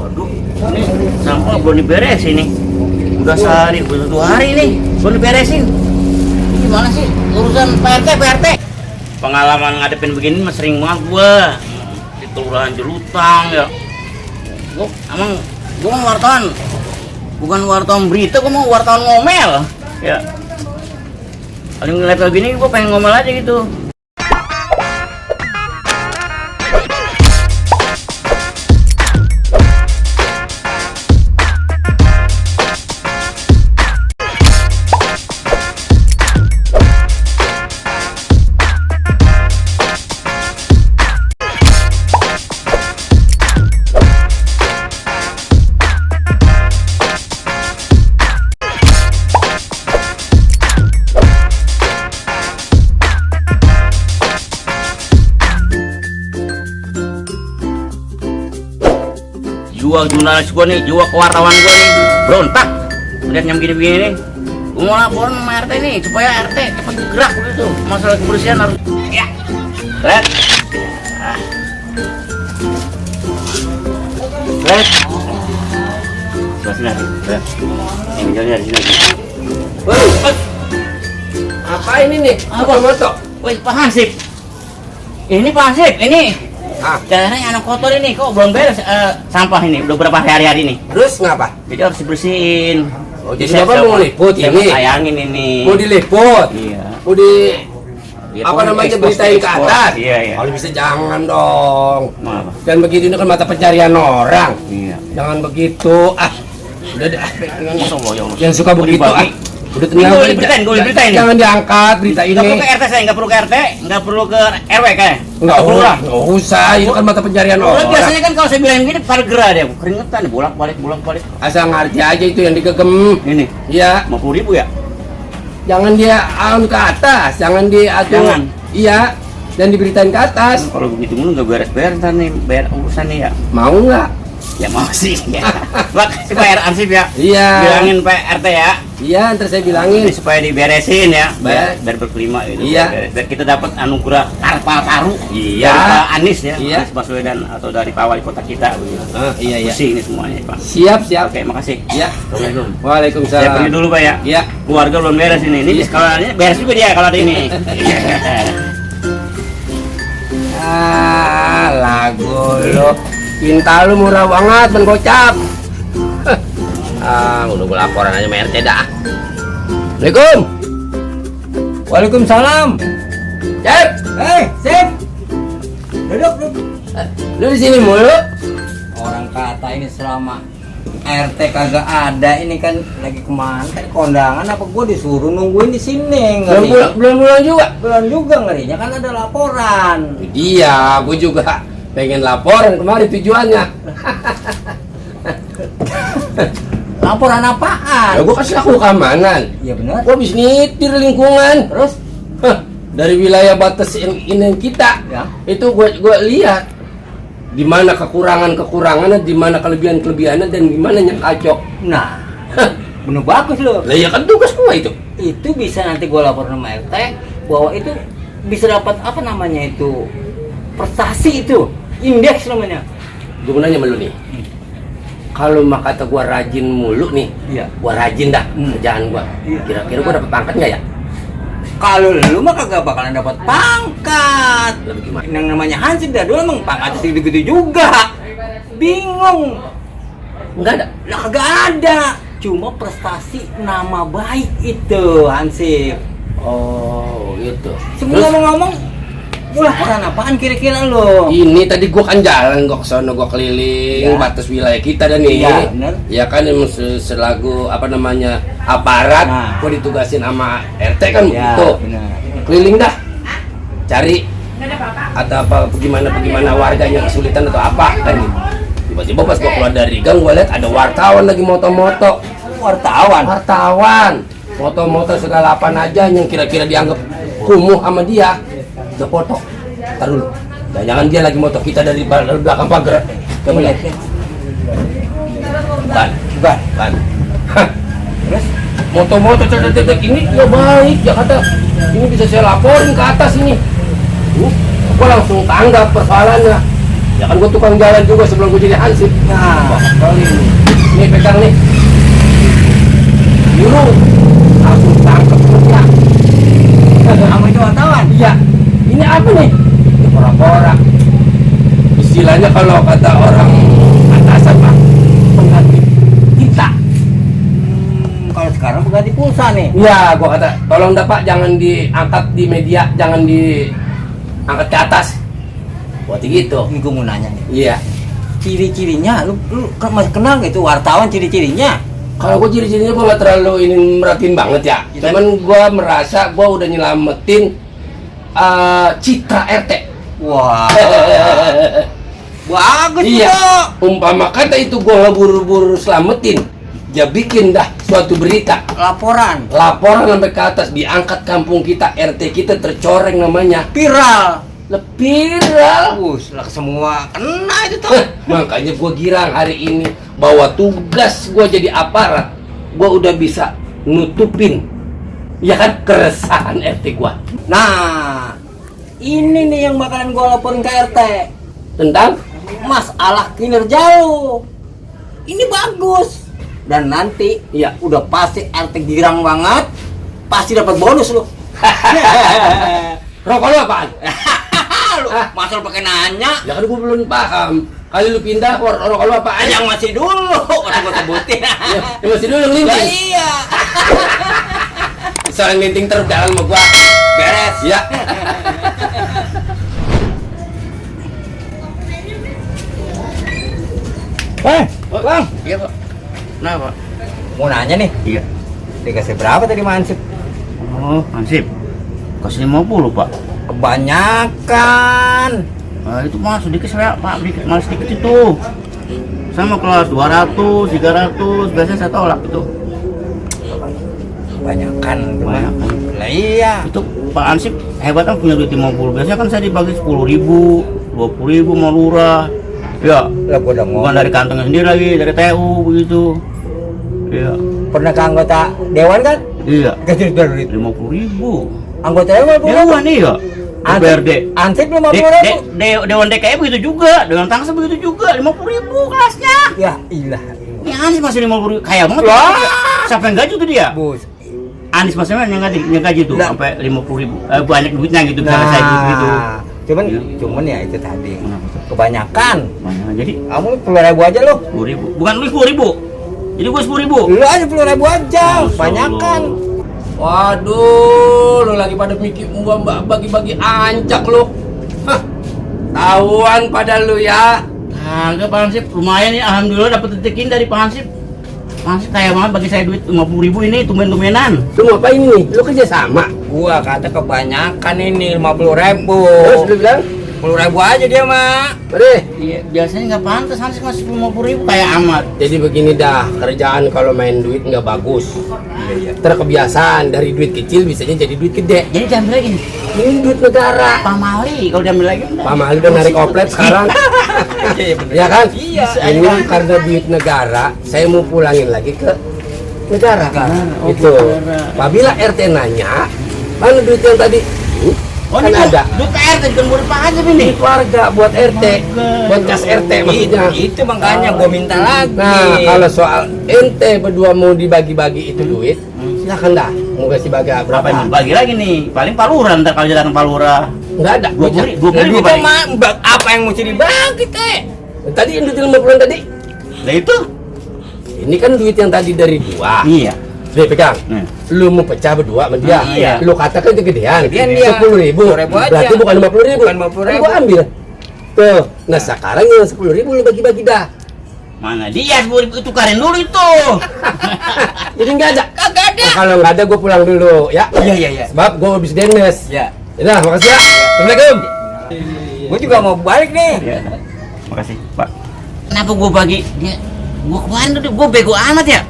Waduh, ini sampah belum diberesin nih. Udah sehari, udah 2 hari nih, belum diberesin. Ini gimana sih urusan PRT? Pengalaman ngadepin begini mah sering banget gua. Di kelurahan Jelutang ya. Gua mau wartawan. Bukan wartawan berita, gua mau wartawan ngomel. Ya. Paling ngeliat kayak gini gua pengen ngomel aja gitu. Jiwa jurnalis gua nih, jiwa kewartawan gua nih berontak melihat yang begini-begini nih. Gua mau laporan sama RT nih supaya RT cepat gerak begitu. Masalah kebersihan harus ya. Red. Red. Sini. Red. Ini jalan di sini. Woi, apa ini nih? Apa moto? Woi, Pak Hansip. Ini Pak Hansip, ini daerahnya anak kotor ini kok belum beres sampah ini udah berapa hari nih. Terus ngapa? Jadi harus dibersihin. Oh, jadi siapa mau liput ini? Sayangin ini. Mau diliput? Iya. Mau di Ya, apa namanya beritain ke atas? Iya. Kalau bisa jangan dong. Maaf. Dan begitu ini kan mata pencarian orang. Iya. Jangan begitu. Udah deh. Yang suka begitu. Udah tenang. Gue diberitain. Jangan diangkat berita ini. Nggak perlu ke RT saya, nggak perlu ke RT, nggak perlu ke RW kayak. Nggak usah. Itu kan mata pencarian orang. Biasanya kan kalau saya bilang gini, pada gerah dia, keringetan, bolak-balik. Asal ngerti aja itu yang digegem. Ini. Iya. 50.000 ya? Jangan dia ke atas, jangan diatur. Jangan. Iya. Dan diberitain ke atas. Kalau begitu mulu nggak beres-beres nih, bayar urusan nih ya. Mau nggak? Ya mau sih. Ya. Pak, supaya Ansip ya. Iya. Bilangin Pak RT ya. Iya, ntar saya bilangin. Supaya diberesin ya. Baik. Biar berkelima gitu. Iya. Biar kita dapat anugerah Karpal Taru. Iya. Dari Pak Anies ya. Iya. Anies Baswedan atau dari Pak Wali Kota kita. Iya. Bersih ini semuanya Pak. Siap. Oke, makasih. Iya. Assalamualaikum. Waalaikumsalam. Saya pergi dulu Pak ya. Iya. Keluarga belum beres ini. Ini kalau ini beres juga dia kalau ada ini. Lagu lo. Cinta lu murah banget, Ben Gocap. Udah gue laporan aja sama RT dah. Assalamualaikum. Waalaikumsalam. Cep. Sip. Duduk. Lu di sini mulu? Orang kata ini selama RT kagak ada, ini kan lagi kemana? Kan kondangan apa gua disuruh nungguin di sini? Belum pulang juga. Belum juga ngerinya kan ada laporan. Iya, gue juga pengen laporan kemarin tujuannya. Laporan apaan? Ya gue kasih aku keamanan. Iya benar. Gue habis nyetir lingkungan. Terus? Dari wilayah batas ini kita, Ya. itu gue lihat di mana kekurangannya, di mana kelebihannya, dan gimana yang kacau. Nah, bener bagus loh. Lah ya kan tugas gue itu. Itu bisa nanti gua laporan sama RT bahwa itu bisa dapat apa namanya itu prestasi itu, indeks namanya. Gue mau nanya sama lu nih. Kalau mah kata gue rajin mulu nih, Iya. gue rajin dah kerjaan gue. Iya. Kira-kira gue dapet pangkat nggak ya? Kalau lu mah kagak bakalan dapat pangkat. Lalu gimana? Yang namanya Hansip dah dulu emang pangkatnya segitu-gitu juga. Bingung. Enggak ada. Lah kagak ada. Cuma prestasi nama baik itu Hansip. Oh gitu. Sebelum ngomong-ngomong, laporan apaan kira-kira lo? Ini tadi gua kan jalan, gua kesana, gua keliling Ya. batas wilayah kita dan ini. Iya, bener. Ya kan emang selagu apa namanya aparat, Nah. gua ditugasin sama RT kan Ya, begitu. benar. Keliling dah, cari atau bagaimana warganya kesulitan atau apa kan gitu. Tiba-tiba pas gua keluar dari gang, gua lihat ada wartawan lagi moto-moto. Wartawan, moto-moto segala apa aja yang kira-kira dianggap kumuh sama dia. Udah foto. Ntar dulu. Jangan dia lagi moto kita dari belakang pagar. Coba lihat. Ban. Hah. Terus Moto-moto cetek ini ya baik, ya kata ini bisa saya laporin ke atas ini. Aku langsung tanggap persoalannya. Ya kan gue tukang jalan juga sebelum gue jadi hansip. nah, Makanya kalau kata orang atasan mah pengganti kita. Kalau sekarang pengganti pulsa nih. Iya, gua kata tolong dah Pak, jangan diangkat di media, jangan diangkat ke atas. Buat gitu. Ini gue mau nanya nih. Iya. Ciri-cirinya, lu masih kenal gak itu wartawan ciri-cirinya? Kalau gue ciri-cirinya gue gak terlalu ini merhatiin banget ya. Cuman gue merasa gue udah nyelamatin citra RT. Wah. Bagus Iya. tuh. Umpama kata itu gue nggak buru-buru selamatin, ya bikin dah suatu berita. Laporan. Laporan sampai ke atas, diangkat kampung kita, RT kita tercoreng namanya. Viral. Viral. Lah semua kena itu tuh. Makanya gue girang hari ini bahwa tugas gue jadi aparat, gue udah bisa nutupin, ya kan, keresahan RT gue. Nah, ini nih yang bakalan gue laporin ke RT Tentang masalah kinerja lu. Ini bagus. Dan nanti Iya. udah pasti RT girang banget, pasti dapat bonus lu. rokok lu apaan? Lu masa lu pakai nanya? Ya kan gue belum paham. Kali lu pindah, rokok lu apaan? Yang masih dulu, udah gue sebutin. Ya masih dulu yang Lah linting. iya. Soal linting terus jalan sama gua. Beres. Ya. Bang. Iya Pak. Kenapa? Mau nanya nih, Iya. dikasih berapa tadi Mansip? Oh, Hansip. Kasih 50 Pak. Kebanyakan. Nah, itu mah sedikit saya Pak, dikit malah sedikit itu. Sama kelas 200, 300, biasanya saya tolak itu. Kebanyakan. Kebanyakan. Lah iya. Itu Pak Hansip hebat kan, punya duit 50. Biasanya kan saya dibagi 10.000, 20.000 mau lurah. Ya, Lah gua udah bukan ngomong. dari kantongnya sendiri lagi, dari TU begitu. Iya. Pernah ke anggota dewan kan? Iya. Kasih duit. 50.000. Anggota dewan Dewan iya. DPRD. Ansip De, 50.000. Dewan DKI begitu juga, Dewan Tangsa begitu juga, 50.000 kelasnya. Ya ilah. Ini Anies masih 50.000, kaya banget. Wah. Siapa yang gaji tuh dia? Bos. Anies Mas Emen yang gaji tuh Nah. sampai 50.000. Banyak duitnya gitu, bisa saya gitu. Cuman Iya. cuman ya itu tadi. Kenapa tuh? Kebanyakan. Mana? Jadi Kamu 10.000 aja lo. 10.000. Bukan lu 10.000. Jadi gua 10.000. Lu aja 10.000 aja. Masya Kebanyakan. Allah. Waduh, lu lagi pada mikir gua bagi-bagi ancak lu. Hah. Tahuan pada lu ya. Kagak Pak Hansip, lumayan nih, alhamdulillah dapat titikin dari Pak Hansip. Pak Hansip kaya banget bagi saya duit 50.000 ini, tumben-tumbenan. Lu ngapain nih? Lu kerja sama. Gua kata kebanyakan ini 50.000. Terus lu bilang, 10.000 aja dia mah. "Deh, Iya, biasanya nggak pantas Hansip masih 50.000 kayak amat. jadi begini dah, kerjaan kalau main duit nggak bagus. Iya. Terkebiasaan dari duit kecil bisanya jadi duit gede. Jadi diambil lagi nih. Ini duit negara. Pamali kalau diambil lagi udah. Pak Mahal udah narik oplet sekarang. Iya bener. Ya kan? Iya. Ini karena duit negara, saya mau pulangin lagi ke negara. Oh, Itu. negara. Apabila RT nanya, mana duit yang tadi? Oh, Kan ini ada. duit PRT bukan buat Pak Hansip ini. Duit warga buat RT, buat kas RT maksudnya. Itu makanya gua minta lagi. Nah, kalau soal ente berdua mau dibagi-bagi itu duit, silakan dah. Mau kasih bagi Berapa berapa? ini? Bagi lagi nih. Paling Palura ntar kalau datang Palura. Enggak ada. 20.000 Itu balik. mah apa yang mesti dibagi teh? Tadi yang duit 50 tadi. Lah itu? Ini kan duit yang tadi dari gua. Iya. Nih pegang. Nah. Lu mau pecah berdua sama dia. Iya. Lu katakan kegedean. Gedean dia. 10.000. 10.000 aja. Berarti bukan 50.000. Bukan 50.000. Gua ambil. Tuh. Nah sekarang yang 10.000 lu bagi-bagi dah. Mana dia 10.000 itu karen dulu itu. Jadi nggak ada. Kagak ada. Nah, kalau nggak ada gua pulang dulu ya. Iya. Sebab gua habis dendes. Ya. Yaudah, makasih ya. Assalamualaikum. Gua juga mau balik nih. Iya. Makasih, Pak. Kenapa gua bagi dia? Gua kemarin tuh gua bego amat ya.